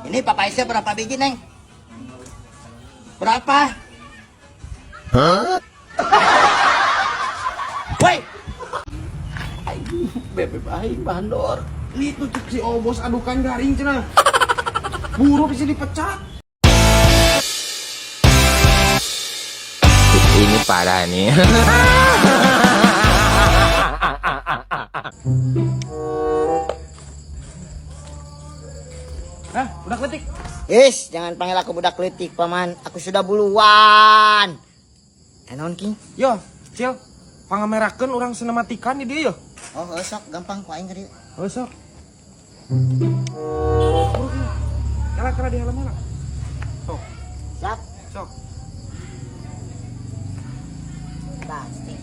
Ini papaisnya berapa biji, Neng? Berapa? Hah? Woi! Bebek aing bandor. Itu cek si Obos adukan garing cenah. Buru bisa dipecat. Ini parah nih. Hah, budak leutik. Yes, jangan panggil aku budak leutik, Paman. Aku sudah buluan. Eh, naon, King? Yo, Cil. Pangamerakeun urang sinematikan di dieu yo. Oh, heuh, sok gampang ku aing ka dieu. Oh, sok. Kala kala di halaman lah. Sok, Siap. sok. Pasti.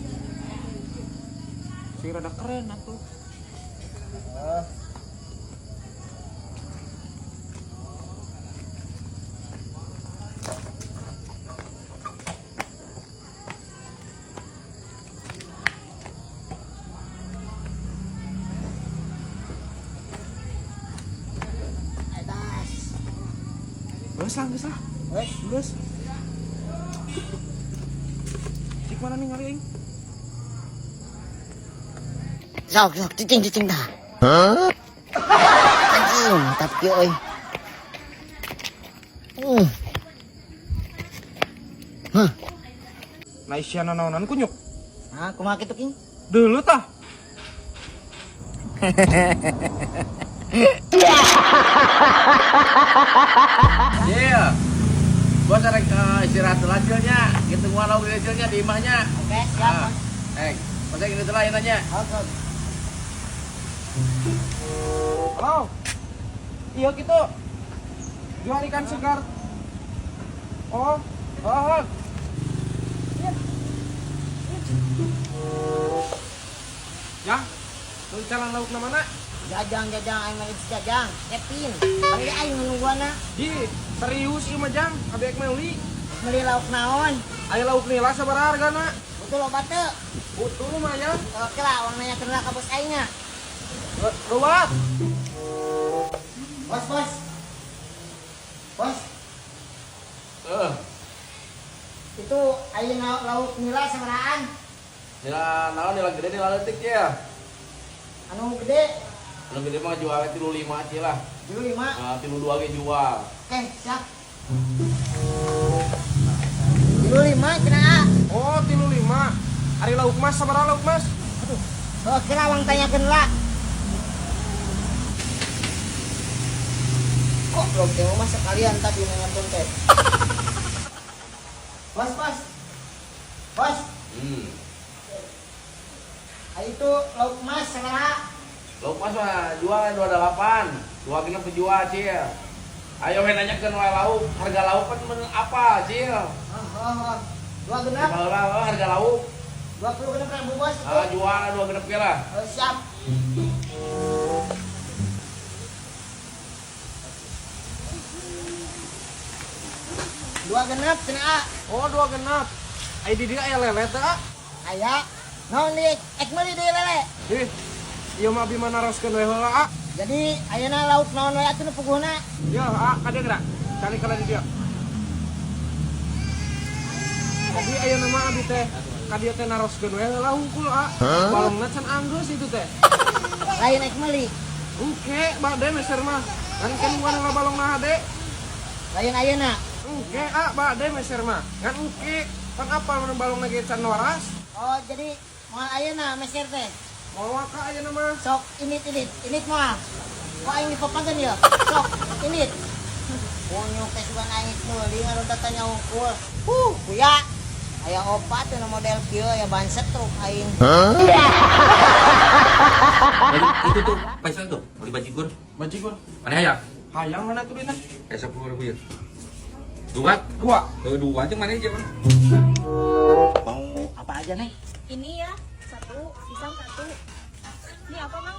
Sing rada keren atuh. Oh. Atas. Geus lah, geus lah. Wes, Geus. Cik mana nih aing? Sok, sok, cicing, cicing dah. Hah? Anjing, mantap kieu euy. Hah, Nah, isiana naonan kunyuk. nah, kumaha kitu, King? Dulu tah. Iya. Bos arek istirahat heula cilnya. Gitu gua lauk cilnya di imahnya. Oke, siap. Ah. Eh, bos gini telah nanya. Oke. Halo. Iya gitu. Jual ikan segar. Oh, oh. Ya, lu jalan lauk na mana? Jajang, jajang, aing mah jajang. Kevin, panggil aing nungguana. Di, serius ieu mah jang, abi ek meuli. Meuli lauk naon? Aya lauk nila sabaraha hargana? Betul loba teu? Butuh lumayan. Oke lah, urang nanyakeun lah ka bos aingnya. Lewat. Bos, bos. Bos, Eh, itu aing lauk nila sabarahaan? Nila naon nila gede nila leutik ya. Anu gede, Anu gede mah jualnya 35 cil lah. 35. Nah, 32 ge jual. Oke, siap. 35 cenah. Oh, 35. Ari lauk mas sabaraha lauk mas? Aduh, oke lah, urang tanyakeun lah. Kok belum teh mah sekalian tadi nanyakeun teh. Bos, bos. Bos, ah, itu lauk mas sabaraha? Lauk mas mah jualnya 28. Dua genep jual cil. Ayo we nanyakeun wae lauk, harga lauk kan apa cil? Oh, oh, oh. Dua genep, Baheula oh, harga lauk. 26.000 bos itu. Ah, jual dua genep ge lah. Oh, siap. Dua genep cenah. Oh, dua genep. Ai di dieu aya lele teh, ah? Aya. Naon deui? Ek meuli deui lele. Ih, ieu mah abi mah naroskeun we heula, ah. Jadi ayeuna lauk naon we atuh nu puguhna? Ya, ah, ka dieu geura. Cari kala di dieu. Kopi ayeuna mah abi teh ka dieu teh naroskeun we heula hungkul, ah. Balongna can anggeus itu teh. Lain ek meuli. Engke, bade meser mah. Ngan kan bukan heula balongna hade. Lain ayeuna. Engke, ah, bade meser mah. Ngan engke, pan apa mun balongna ge can waras? Oh, jadi moal ayeuna meser teh. Moal waka ayeuna mah. Sok init init, init moal. Kok aing dipapageun ya? Sok init. Kunyuk teh sugan aing meuli ngaron tanya hungkul. Huh, kuya. Aya opat nu model kieu aya ban setruk aing. Jadi itu tuh Faisal tuh beli bajigur. Bajigur. Mana ya? Hayang mana tuh dina? Eh 10.000 ya. Dua? Dua. Eh, dua aja mana aja, Bang? Mau apa aja, Neng? Ini ya, satu, pisang satu. Ini apa, Mang?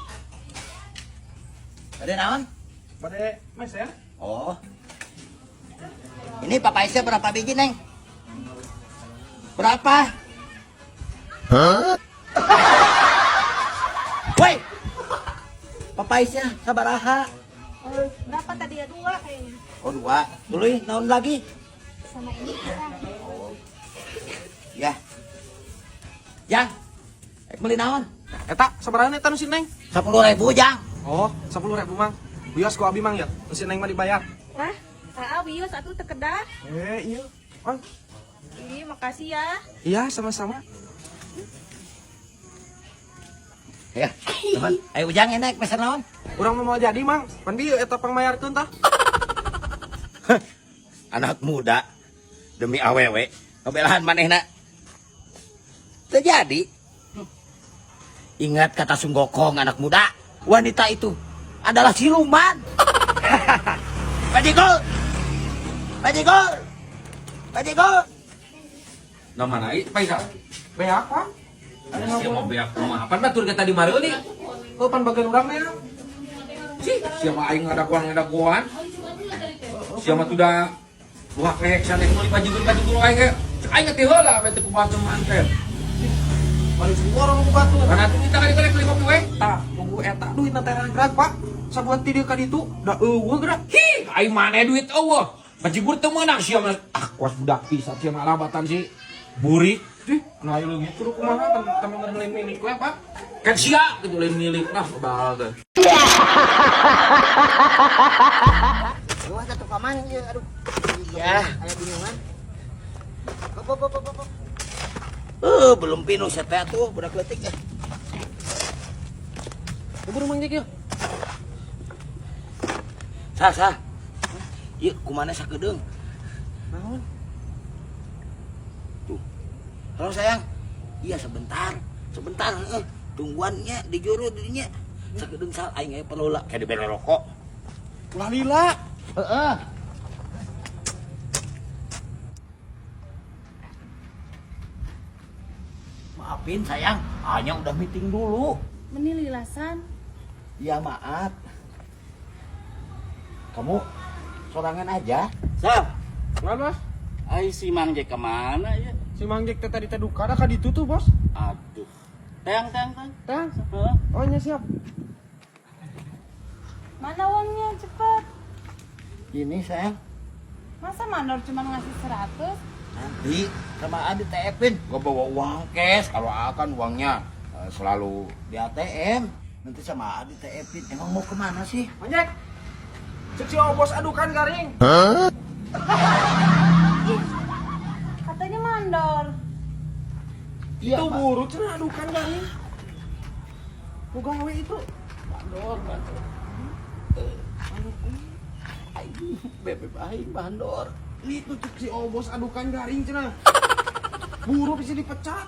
Ada naon? Bade meser. Oh. Ini papaisnya berapa biji, Neng? Berapa? Hah? Woi! Papaisnya sabaraha? Berapa tadi ya? Dua kayaknya. Oh, dua. Tuluy, naon lagi? Sama ini pisang. Ya. Jang. Rek meuli naon? Eta sabaraha eta nu si Neng? 10.000, Jang. Oh, 10.000 Mang. Wios ku abi Mang ya. Nu si Neng mah dibayar. Hah? Ah, wios atuh teu kedah. Iya. Mang. Ih, makasih ya. Iya, sama-sama. Ya, teman. Ayo Ujang enak pesan naon? Urang mah mau jadi, Mang. Pan dieu eta pangmayarkeun tah. Anak muda demi awewe ngabelahan manehna. Terjadi. Ingat kata Sunggokong anak muda, wanita itu adalah siluman. Bajigur. Bajigur. Bajigur. Nah mana ieu Faisal? Beak, Pak. Sia mau beak kumaha? Pan batur kita di mareuli. Oh, pan bagian urang mah ya. Sih, sia mah aing ngadaguan-ngadaguan. Sia mah tuh da wah kayak sanes meuli bajigur-bajigur wae ge. Cek aing teh heula we teu kumaha teu manten. Paling borong ku batur. Karena tuh kita kali kali beli kopi we. Tah, tunggu eta duitna teh rangkrag, Pak. Sabuan ti dieu ka ditu, da eueuh geura. Hi, aing maneh duit eueuh. Bajigur teu meunang sia mah. Ah, kuas budak pisan sia mah labatan si burik. Ih, nah ieu leungit kudu kumaha kan temen lain milik we, Pak. Kan sia gitu lain milik nah bebal teh. Wah, satu paman ieu, aduh. Iya, aya bingungan. Hop, hop, hop, hop, hop. Belum pinuh saya tuh budak leutik eh. Buru Mang Jack ya. Sah, sah. Ieu kumana sakedeung? Naon? Tuh. Halo sayang. Iya sebentar, sebentar heeh. Tungguannya di juru dinya. Sakedeung sal aing aya perlu lah kayak dibere rokok. Ulah lila. Heeh. Maafin sayang, hanya udah meeting dulu. Meni lilasan. Ya maaf. Kamu sorangan aja. Sal, Kenapa, Bos? ai si Mang Jack kemana ya? Si Mang Jack teh tadi teh duka da ka ditu tuh, Bos. Aduh. Teang, teang, teang. Teh. Heeh. Oh, nya siap. Mana uangnya cepet? Ini sayang. Masa mandor cuma ngasih 100? Nanti sama Adi TF-in. Gua bawa uang cash kalau akan uangnya selalu Di ATM. Nanti sama Adi TF-in. Emang mau kemana sih? Mang Jack. Cek si Obos adukan garing. Ih, katanya mandor. Iya, Itu Pak. buru cenah adukan garing. Nu gawe itu. Bandor, bandor. Aing, bebek aing bandor. Itu cek si Obos adukan garing cenah. Buru bisa dipecat.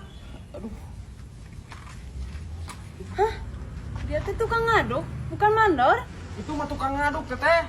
Aduh, Dia tuh tukang ngaduk, bukan mandor. Itu mah tukang ngaduk teteh.